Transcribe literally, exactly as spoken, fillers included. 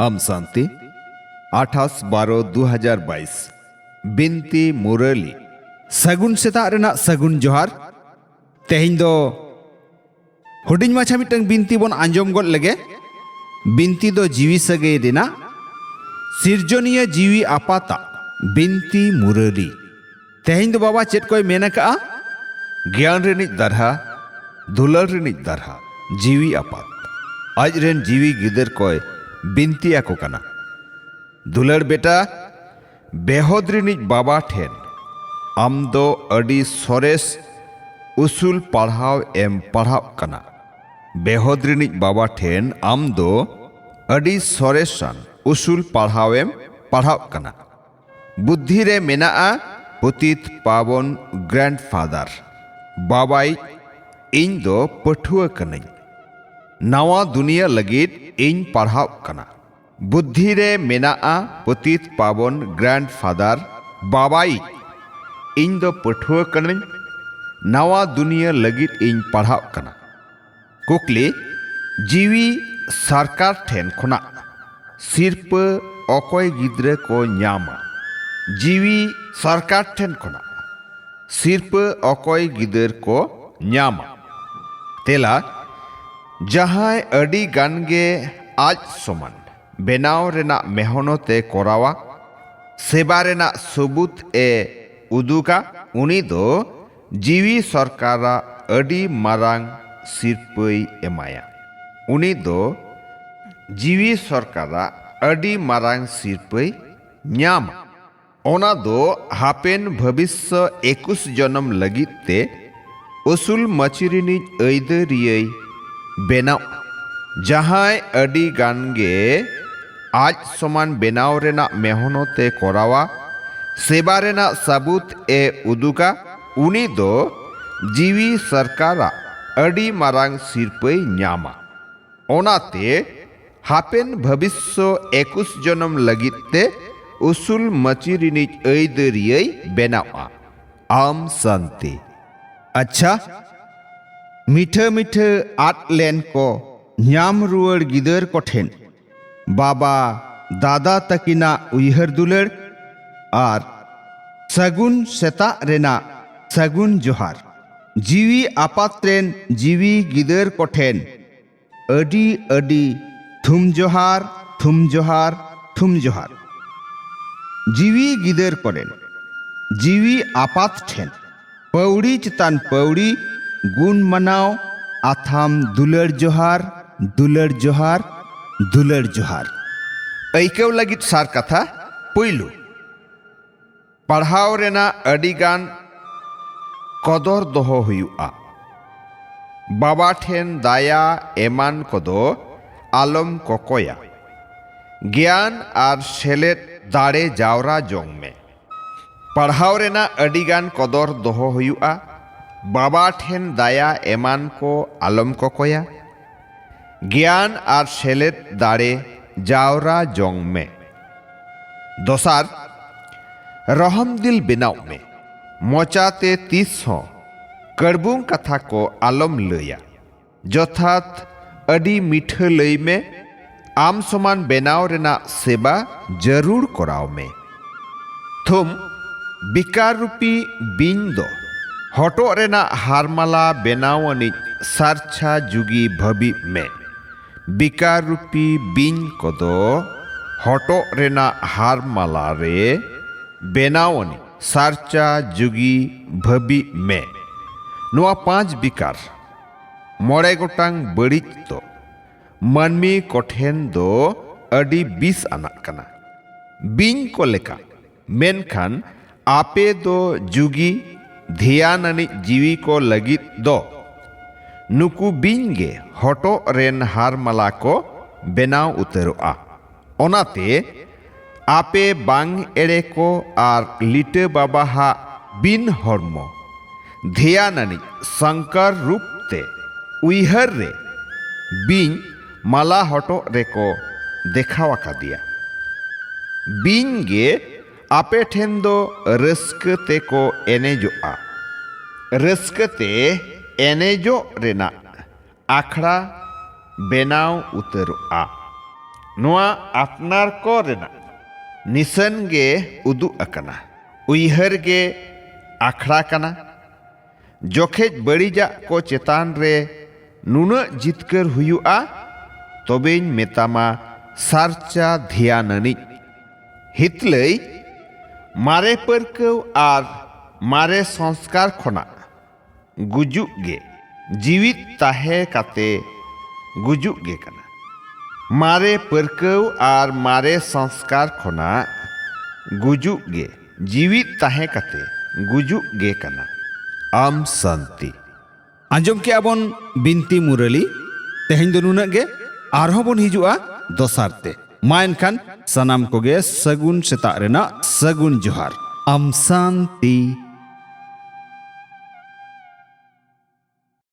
ᱟᱢ ᱥᱟᱱᱛᱤ, ᱟᱴᱷᱟᱥ ᱵᱟᱨᱚ ᱫᱩ ᱦᱟᱡᱟᱨ ᱵᱟᱭᱤᱥ᱾ ᱵᱤᱱᱛᱤ ᱢᱩᱨᱟᱹᱞᱤ᱾ ᱥᱟᱹᱜᱩᱱ ᱥᱮᱛᱟᱜ ᱨᱮᱱᱟᱜ ᱥᱟᱹᱜᱩᱱ ᱡᱚᱦᱟᱨ᱾ ᱛᱮᱦᱮᱧ ᱫᱚ ᱦᱩᱰᱤᱧ ᱢᱟᱪᱷᱟ ᱢᱤᱫᱴᱟᱝ ᱵᱤᱱᱛᱤ ᱵᱚᱱ ᱟᱸᱡᱚᱢ ᱜᱚᱫ ᱞᱮᱜᱮ᱾ ᱵᱤᱱᱛᱤ ᱫᱚ ᱡᱤᱣᱤ ᱥᱟᱹᱜᱟᱹᱭ ᱨᱮᱱᱟᱜ, ᱥᱤᱨᱡᱚᱱᱤᱭᱟᱹ ᱡᱤᱣᱤ ᱟᱯᱟᱛᱟᱜ ᱵᱤᱱᱛᱤ ᱢᱩᱨᱟᱹᱞᱤ᱾ ᱛᱮᱦᱮᱧ ᱫᱚ ᱵᱟᱵᱟ ᱪᱮᱫ ᱠᱚᱭ ᱢᱮᱱ ᱟᱠᱟᱜᱼᱟ? ᱜᱮᱭᱟᱱ ᱨᱤᱱᱤᱡ ᱫᱟᱨᱦᱟ, ᱫᱩᱞᱟᱹᱲ ᱨᱤᱱᱤᱡ ᱫᱟᱨᱦᱟ, ᱡᱤᱣᱤ ᱟᱯᱟᱛ ᱟᱡ ᱨᱮᱱ ᱡᱤᱣᱤ ᱜᱤᱫᱟᱹᱨ ᱠᱚᱭ ᱵᱤᱱᱛᱤ ᱟᱠᱚ ᱠᱟᱱᱟ᱾ ᱫᱩᱞᱟᱹᱲ ᱵᱮᱴᱟ, ᱵᱮᱦᱚᱫ ᱨᱤᱱᱤᱡ ᱵᱟᱵᱟ ᱴᱷᱮᱱ ᱟᱢ ᱫᱚ ᱟᱹᱰᱤ ᱥᱚᱨᱮᱥ ᱩᱥᱩᱞ ᱯᱟᱲᱦᱟᱣ ᱮᱢ ᱯᱟᱲᱦᱟᱜ ᱠᱟᱱᱟ᱾ ᱵᱮᱦᱚᱫ ᱨᱤᱱᱤᱡ ᱵᱟᱵᱟ ᱴᱷᱮᱱ ᱟᱢ ᱫᱚ ᱟᱹᱰᱤ ᱥᱚᱨᱮᱥᱟᱱ ᱩᱥᱩᱞ ᱯᱟᱲᱦᱟᱣ ᱮᱢ ᱯᱟᱲᱦᱟᱜ ᱠᱟᱱᱟ᱾ ᱵᱩᱫᱽᱫᱷᱤ ᱨᱮ ᱢᱮᱱᱟᱜᱼᱟ ᱯᱚᱛᱤᱛ ᱯᱟᱵᱚᱱ ᱜᱨᱮᱱᱰᱯᱷᱟᱫᱟᱨ ᱵᱟᱵᱟᱭᱤᱡ, ᱤᱧ ᱫᱚ ᱯᱟᱹᱴᱷᱩᱣᱟᱹ ᱠᱟᱹᱱᱟᱹᱧ᱾ ᱱᱟᱣᱟ ᱫᱩᱱᱤᱭᱟᱹ ᱞᱟᱹᱜᱤᱫ ᱤᱧ ᱯᱟᱲᱦᱟᱜ ᱠᱟᱱᱟ᱾ ᱵᱩᱫᱽᱫᱷᱤ ᱨᱮ ᱢᱮᱱᱟᱜᱼᱟ ᱯᱚᱛᱤᱛ ᱯᱟᱵᱚᱱ ᱜᱨᱮᱱᱰᱯᱷᱟᱫᱟᱨ ᱵᱟᱵᱟᱭᱤᱡ, ᱤᱧ ᱫᱚ ᱯᱟᱹᱴᱷᱩᱣᱟᱹ ᱠᱟᱹᱱᱟᱹᱧ᱾ ᱱᱟᱣᱟ ᱫᱩᱱᱤᱭᱟᱹ ᱞᱟᱹᱜᱤᱫ ᱤᱧ ᱯᱟᱲᱦᱟᱜ ᱠᱟᱱᱟ᱾ ᱠᱩᱠᱞᱤ, ᱡᱤᱣᱤ ᱥᱚᱨᱠᱟᱨ ᱴᱷᱮᱱ ᱠᱷᱚᱱᱟᱜ ᱥᱤᱨᱯᱟᱹ ᱚᱠᱚᱭ ᱜᱤᱫᱽᱨᱟᱹ ᱠᱚ ᱧᱟᱢᱟ? ᱡᱤᱣᱤ ᱥᱚᱨᱠᱟᱨ ᱴᱷᱮᱱ ᱠᱷᱚᱱᱟᱜ ᱥᱤᱨᱯᱟᱹ ᱚᱠᱚᱭ ᱜᱤᱫᱟᱹᱨ ᱠᱚ ᱧᱟᱢᱟ? ᱛᱮᱞᱟ, ᱡᱟᱦᱟᱸᱭ ᱟᱹᱰᱤ ᱜᱟᱱ ᱜᱮ ᱟᱡ ᱥᱚᱢᱟᱱ ᱵᱮᱱᱟᱣ ᱨᱮᱱᱟᱜ ᱢᱮᱦᱱᱚᱛ ᱮ ᱠᱚᱨᱟᱣᱟ, ᱥᱮᱵᱟ ᱨᱮᱱᱟᱜ ᱥᱟᱹᱵᱩᱛ ᱮ ᱩᱫᱩᱜᱟ, ᱩᱱᱤ ᱫᱚ ᱡᱤᱣᱤ ᱥᱚᱨᱠᱟᱨᱟᱜ ᱟᱹᱰᱤ ᱢᱟᱨᱟᱝ ᱥᱤᱨᱯᱟᱹᱭ ᱮᱢᱟᱭᱟ᱾ ᱩᱱᱤ ᱫᱚ ᱡᱤᱣᱤ ᱥᱚᱨᱠᱟᱨᱟᱜ ᱟᱹᱰᱤ ᱢᱟᱨᱟᱝ ᱥᱤᱨᱯᱟᱹᱭ ᱧᱟᱢᱟ᱾ ᱚᱱᱟ ᱫᱚ ᱦᱟᱯᱮᱱ ᱵᱷᱚᱵᱤᱥᱥᱚ ᱮᱠᱩᱥ ᱡᱚᱱᱚᱢ ᱞᱟᱹᱜᱤᱫ ᱛᱮ ᱩᱥᱩᱞ ᱢᱟᱹᱪᱤ ᱨᱤᱱᱤᱡ ᱟᱹᱭᱫᱟᱹᱨᱤᱭᱟᱹᱭ ᱵᱮᱱᱟᱣ᱾ ᱡᱟᱦᱟᱸᱭ ᱟᱹᱰᱤ ᱜᱟᱱ ᱜᱮ ᱟᱡ ᱥᱚᱢᱟᱱ ᱵᱮᱱᱟᱣ ᱨᱮᱱᱟᱜ ᱢᱮᱦᱱᱚᱛ ᱮ ᱠᱚᱨᱟᱣᱟ, ᱥᱮᱵᱟ ᱨᱮᱱᱟᱜ ᱥᱟᱹᱵᱩᱛ ᱮ ᱩᱫᱩᱜᱟ, ᱩᱱᱤ ᱫᱚ ᱡᱤᱣᱤ ᱥᱚᱨᱠᱟᱨᱟᱜ ᱟᱹᱰᱤ ᱢᱟᱨᱟᱝ ᱥᱤᱨᱯᱟᱹᱭ ᱧᱟᱢᱟ᱾ ᱚᱱᱟᱛᱮ ᱦᱟᱯᱮᱱ ᱵᱷᱚᱵᱤᱥᱥᱚ ᱮᱠᱩᱥ ᱡᱚᱱᱚᱢ ᱞᱟᱹᱜᱤᱫ ᱛᱮ ᱩᱥᱩᱞ ᱢᱟᱹᱪᱤ ᱨᱤᱱᱤᱡ ᱟᱹᱭᱫᱟᱹᱨᱤᱭᱟᱹᱭ ᱵᱮᱱᱟᱣᱜᱼᱟ᱾ ᱟᱢ ᱥᱟᱱᱛᱤ᱾ ᱟᱪᱪᱷᱟ, ᱢᱤᱴᱷᱟᱹ ᱢᱤᱴᱷᱟᱹ ᱟᱫ ᱞᱮᱱ ᱠᱚ ᱧᱟᱢ ᱨᱩᱣᱟᱹᱲ ᱜᱤᱫᱟᱹᱨ ᱠᱚᱴᱷᱮᱱ ᱵᱟᱵᱟ, ᱫᱟᱫᱟ ᱛᱟᱹᱠᱤᱱᱟᱜ ᱩᱭᱦᱟᱹᱨ ᱫᱩᱞᱟᱹᱲ ᱟᱨ ᱥᱟᱹᱜᱩᱱ ᱥᱮᱛᱟᱜ ᱨᱮᱱᱟᱜ ᱥᱟᱹᱜᱩᱱ ᱡᱚᱦᱟᱨ᱾ ᱡᱤᱣᱤ ᱟᱯᱟᱛ ᱨᱮᱱ ᱡᱤᱣᱤ ᱜᱤᱫᱟᱹᱨ ᱠᱚᱴᱷᱮᱱ ᱟᱹᱰᱤ ᱟᱹᱰᱤ ᱛᱷᱩᱢ ᱡᱚᱦᱟᱨ, ᱛᱷᱩᱢ ᱡᱚᱦᱟᱨ, ᱛᱷᱩᱢ ᱡᱚᱦᱟᱨ᱾ ᱡᱤᱣᱤ ᱜᱤᱫᱟᱹᱨ ᱠᱚᱨᱮᱱ ᱡᱤᱣᱤ ᱟᱯᱟᱛ ᱴᱷᱮᱱ ᱯᱟᱹᱣᱲᱤ ᱪᱮᱛᱟᱱ ᱯᱟᱹᱣᱲᱤ ᱜᱩᱱ ᱢᱟᱱᱟᱣ ᱟᱛᱷᱟᱢ ᱫᱩᱞᱟᱹᱲ ᱡᱚᱦᱟᱨ, ᱫᱩᱞᱟᱹᱲ ᱡᱚᱦᱟᱨ, ᱫᱩᱞᱟᱹᱲ ᱡᱚᱦᱟᱨ᱾ ᱟᱹᱭᱠᱟᱹᱣ ᱞᱟᱹᱜᱤᱫ ᱥᱟᱨ ᱠᱟᱛᱷᱟ ᱯᱩᱭᱞᱩ᱾ ᱯᱟᱲᱦᱟᱣ ᱨᱮᱱᱟᱜ ᱟᱹᱰᱤᱜᱟᱱ ᱠᱚᱫᱚᱨ ᱫᱚᱦᱚ ᱦᱩᱭᱩᱜᱼᱟ᱾ ᱵᱟᱵᱟ ᱴᱷᱮᱱ ᱫᱟᱭᱟ ᱮᱢᱟᱱ ᱠᱚᱫᱚ ᱟᱞᱚᱢ ᱠᱚᱠᱚᱭᱟ᱾ ᱜᱮᱭᱟᱱ ᱟᱨ ᱥᱮᱞᱮᱫ ᱫᱟᱲᱮ ᱡᱟᱣᱨᱟ ᱡᱚᱝ ᱢᱮ᱾ ᱯᱟᱲᱦᱟᱣ ᱨᱮᱱᱟᱜ ᱟᱹᱰᱤᱜᱟᱱ ᱠᱚᱫᱚᱨ ᱫᱚᱦᱚ ᱦᱩᱭᱩᱜᱼᱟ᱾ ᱵᱟᱵᱟ ᱴᱷᱮᱱ ᱫᱟᱭᱟ ᱮᱢᱟᱱ ᱠᱚ ᱟᱞᱚᱢ ᱠᱚᱠᱚᱭᱟ᱾ ᱜᱮᱭᱟᱱ ᱟᱨ ᱥᱮᱞᱮᱫ ᱫᱟᱲᱮ ᱡᱟᱣᱨᱟ ᱡᱚᱝ ᱢᱮ᱾ ᱫᱚᱥᱟᱨ, ᱨᱚᱦᱚᱢ ᱫᱤᱞ ᱵᱮᱱᱟᱣ ᱢᱮ᱾ ᱢᱚᱪᱟᱛᱮ ᱛᱤᱥ ᱦᱚᱸ ᱠᱟᱹᱲᱵᱩᱝ ᱠᱟᱛᱷᱟ ᱠᱚ ᱟᱞᱚᱢ ᱞᱟᱹᱭᱟ᱾ ᱡᱚᱛᱷᱟᱛ ᱟᱹᱰᱤ ᱢᱤᱴᱷᱟᱹ ᱞᱟᱹᱭ ᱢᱮ᱾ ᱟᱢ ᱥᱚᱢᱟᱱ ᱵᱮᱱᱟᱣ ᱨᱮᱱᱟᱜ ᱥᱮᱵᱟ ᱡᱟᱹᱨᱩᱲ ᱠᱚᱨᱟᱣ ᱢᱮ᱾ ᱛᱷᱩᱢ, ᱵᱤᱠᱟᱨ ᱨᱩᱯᱤ ᱵᱤᱧ ᱫᱚ ᱦᱚᱴᱚᱜ ᱨᱮᱱᱟᱜ ᱦᱟᱨᱢᱟᱞᱟ ᱵᱮᱱᱟᱣ ᱟᱹᱱᱤᱡ ᱥᱟᱨᱪᱷᱟ ᱡᱩᱜᱤ ᱵᱷᱟᱹᱵᱤ ᱢᱮ᱾ ᱵᱤᱠᱟᱨ ᱨᱩᱯᱤ ᱵᱤᱧ ᱠᱚᱫᱚ ᱦᱚᱴᱚᱜ ᱨᱮᱱᱟᱜ ᱦᱟᱨᱢᱟᱞᱟ ᱨᱮ ᱵᱮᱱᱟᱣ ᱟᱹᱱᱤᱡ ᱥᱟᱨᱪᱟ ᱡᱩᱜᱤ ᱵᱷᱟᱹᱵᱤ ᱢᱮ᱾ ᱱᱚᱣᱟ ᱯᱟᱸᱪ ᱵᱤᱠᱟᱨ, ᱢᱚᱬᱮ ᱜᱚᱴᱟᱝ ᱵᱟᱹᱲᱤᱡ ᱫᱚ ᱢᱟᱹᱱᱢᱤ ᱠᱚᱴᱷᱮᱱ ᱫᱚ ᱟᱹᱰᱤ ᱵᱤᱥ ᱟᱱᱟᱜ ᱠᱟᱱᱟ᱾ ᱵᱤᱧ ᱠᱚ ᱞᱮᱠᱟ, ᱢᱮᱱᱠᱷᱟᱱ ᱟᱯᱮ ᱫᱚ ᱡᱩᱜᱤ ᱫᱷᱮᱭᱟᱱ ᱟᱹᱱᱤᱡ ᱡᱤᱣᱤ ᱠᱚ ᱞᱟᱹᱜᱤᱫ ᱫᱚ ᱱᱩᱠᱩ ᱵᱤᱧ ᱜᱮ ᱦᱚᱴᱚᱜ ᱨᱮᱱ ᱦᱟᱨ ᱢᱟᱞᱟ ᱠᱚ ᱵᱮᱱᱟᱣ ᱩᱛᱟᱹᱨᱚᱜᱼᱟ᱾ ᱚᱱᱟᱛᱮ ᱟᱯᱮ ᱵᱟᱝ ᱮᱲᱮ ᱠᱚ ᱟᱨ ᱞᱤᱴᱟᱹ ᱵᱟᱵᱟᱦᱟᱜ ᱵᱤᱱ ᱦᱚᱲᱢᱚ ᱫᱷᱮᱭᱟᱱ ᱟᱹᱱᱤᱡ ᱥᱚᱝᱠᱚᱨ ᱨᱩᱯ ᱛᱮ ᱩᱭᱦᱟᱹᱨ ᱨᱮ ᱵᱤᱧ ᱢᱟᱞᱟ ᱦᱚᱴᱚᱜ ᱨᱮᱠᱚ ᱫᱮᱠᱷᱟᱣ ᱟᱠᱟᱫᱮᱭᱟ᱾ ᱵᱤᱧ ᱜᱮ ᱟᱯᱮ ᱴᱷᱮᱱ ᱫᱚ ᱨᱟᱹᱥᱠᱟᱹ ᱛᱮᱠᱚ ᱮᱱᱮᱡᱚᱜᱼᱟ᱾ ᱨᱟᱹᱥᱠᱟᱹ ᱛᱮ ᱮᱱᱮᱡᱚᱜ ᱨᱮᱱᱟᱜ ᱟᱠᱷᱲᱟ ᱵᱮᱱᱟᱣ ᱩᱛᱟᱹᱨᱚᱜᱼᱟ᱾ ᱱᱚᱣᱟ ᱟᱯᱱᱟᱨ ᱠᱚ ᱨᱮᱱᱟᱜ ᱱᱤᱥᱟᱹᱱ ᱜᱮ ᱩᱫᱩᱜ ᱟᱠᱟᱱᱟ᱾ ᱩᱭᱦᱟᱹᱨ ᱜᱮ ᱟᱠᱷᱲᱟ ᱠᱟᱱᱟ᱾ ᱡᱚᱠᱷᱮᱡ ᱵᱟᱹᱲᱤᱡᱟᱜ ᱠᱚ ᱪᱮᱛᱟᱱ ᱨᱮ ᱱᱩᱱᱟᱹᱜ ᱡᱤᱛᱠᱟᱹᱨ ᱦᱩᱭᱩᱜᱼᱟ, ᱛᱚᱵᱮᱧ ᱢᱮᱛᱟᱢᱟ ᱥᱟᱨᱪᱟ ᱫᱷᱮᱭᱟᱱᱟᱹᱱᱤᱡ᱾ ᱦᱤᱛᱞᱟᱹᱭ, ᱢᱟᱨᱮ ᱯᱟᱹᱨᱠᱟᱹᱣ ᱟᱨ ᱢᱟᱨᱮ ᱥᱚᱝᱥᱠᱟᱨ ᱠᱷᱚᱱᱟᱜ ᱜᱩᱡᱩᱜ ᱜᱮ ᱡᱤᱣᱤᱫ ᱛᱟᱦᱮᱸ ᱠᱟᱛᱮ ᱜᱩᱡᱩᱜ ᱜᱮ ᱠᱟᱱᱟ᱾ ᱢᱟᱨᱮ ᱯᱟᱹᱨᱠᱟᱹᱣ ᱟᱨ ᱢᱟᱨᱮ ᱥᱚᱝᱥᱠᱟᱨ ᱠᱷᱚᱱᱟᱜ ᱜᱩᱡᱩᱜ ᱜᱮ ᱡᱤᱣᱤᱫ ᱛᱟᱦᱮᱸ ᱠᱟᱛᱮ ᱜᱩᱡᱩᱜ ᱜᱮ ᱠᱟᱱᱟ᱾ ᱟᱢ ᱥᱟᱱᱛᱤ᱾ ᱟᱸᱡᱚᱢ ᱠᱮᱜᱼᱟ ᱵᱚᱱ ᱵᱤᱱᱛᱤ ᱢᱩᱨᱟᱹᱞᱤ᱾ ᱛᱮᱦᱮᱧ ᱫᱚ ᱱᱩᱱᱟᱹᱜ ᱜᱮ, ᱟᱨᱦᱚᱸ ᱵᱚᱱ ᱦᱤᱡᱩᱜᱼᱟ ᱫᱚᱥᱟᱨ ᱛᱮ᱾ ᱢᱟ ᱮᱱᱠᱷᱟᱱ ᱥᱟᱱᱟᱢ ᱠᱚᱜᱮ ᱥᱟᱹᱜᱩᱱ ᱥᱮᱛᱟᱜ ᱨᱮᱱᱟᱜ ᱥᱟᱹᱜᱩᱱ ᱡᱚᱦᱟᱨ᱾ ᱟᱢ ᱥᱟᱱᱛᱤ᱾